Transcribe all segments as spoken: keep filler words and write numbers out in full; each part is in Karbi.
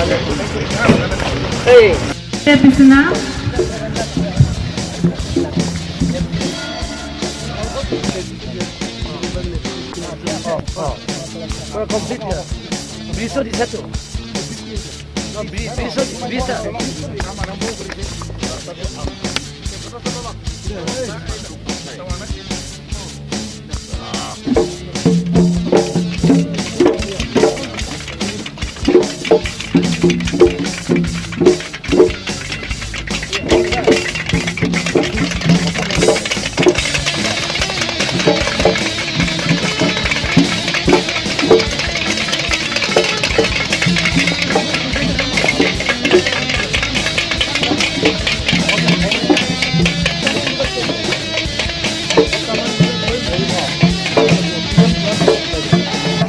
Hey. Pisna. Complete ya. Bisa di satu. Bisa, bisa.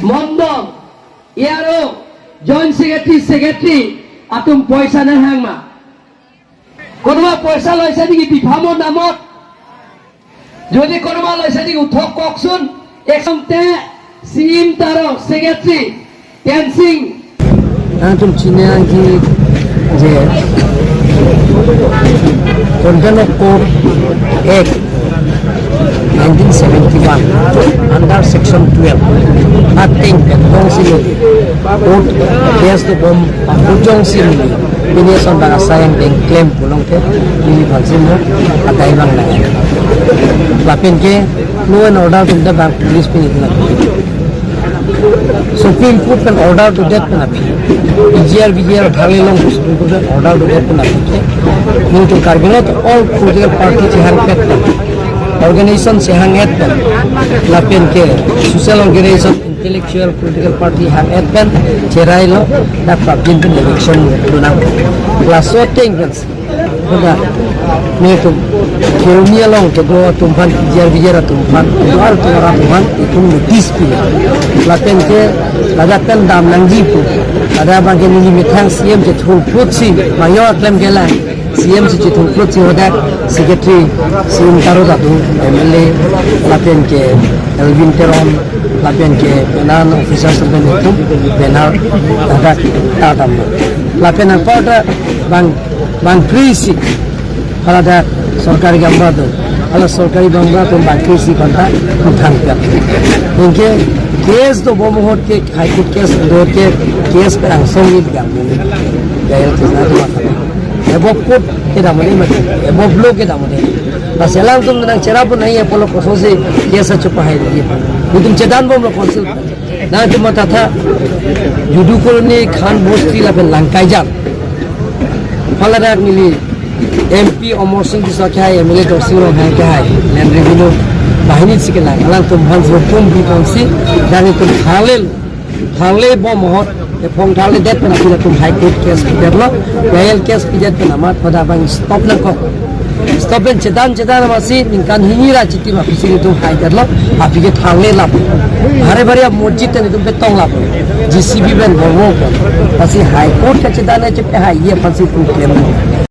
Mondol, aro, joint secretary, secretary, atum poisa nanghang ma? Kono ma poisa loise niki biphamon namot. Jodi kono ma loise niki uthok koksun. Eksom te, C M Taro, secretary, Tensing. Nangtum chini angki je Content of Court Act nineteen seventy-one under section twelve. Ateng pen kongsi lo court case dobom abujong si neli pini ason dak asai angdeng klem pulote neli bangsi mo adai bang nang. Lapen ke law and order atum ta bang police pini tina. Supreme Court pen order dodet pen aphi, P G R, V G R tharle along Supreme Court pen order dodet pen aphi ke, nelitum Karbi Anglong all political party chehang pet pen, organization chehang et pen, lapen ke social organization, intellectual political party hang et pen cherai lo, dak prapjin pen election lunang. Laso ateng pen si, pada nelitum Kheroni along kedo atum aphan, P G R V G R atum aphan, kedo atum arat aphan itum notice pi. Lapen ke ladak pen dam nangji pu. Ladak abang ke neli methang C M chethurphut si, mayo klem kelang. C M si chethurphut si hadak secretary, C M Taro ta do, M L A, lapen ke Elwin Teron, lapen ke penang officers lapen itum penang hadak ta dam. Lapen anparta bang, bangkri si, hala dak sorkari gaonbura do, hala sorkari gaonbura do bangkri si konta uthang pia. Anke case dobom ahut ke, High Court case do ke, case pen angsong ni biang ni. Jail case na cuma kata. Above court kedam mati, above law kedam mati. Laso alangtum nangcherap pon hai apolo kosonsi case achup hai di. Itum chedanbomlo council. Nangtum mathatha, Judu Colony, Khan Bosti lapen Langkaijan. Paladak neli M P Amarsing Tisso kehai, M L A Dorsing Ronghang kehai, Land Revenue Bahini si kelang. Alangtum aphan hukum biponsi, dan itum tharle, tharlebom ahut, ephong tharledet pen aphi latum High Court case pidetlo, J I L case pidet pen amat pada abang stop nangkok. Stop pen chedan chedan amatsi ningkan hini ra chitim aphi si itum haidetlo, aphi ke tharle lap. Bhari bhari amosjid ta itum petong lap. J C B pen bormo ko. Lasi High Court kachedan chepe hai ye aphansi itum klem.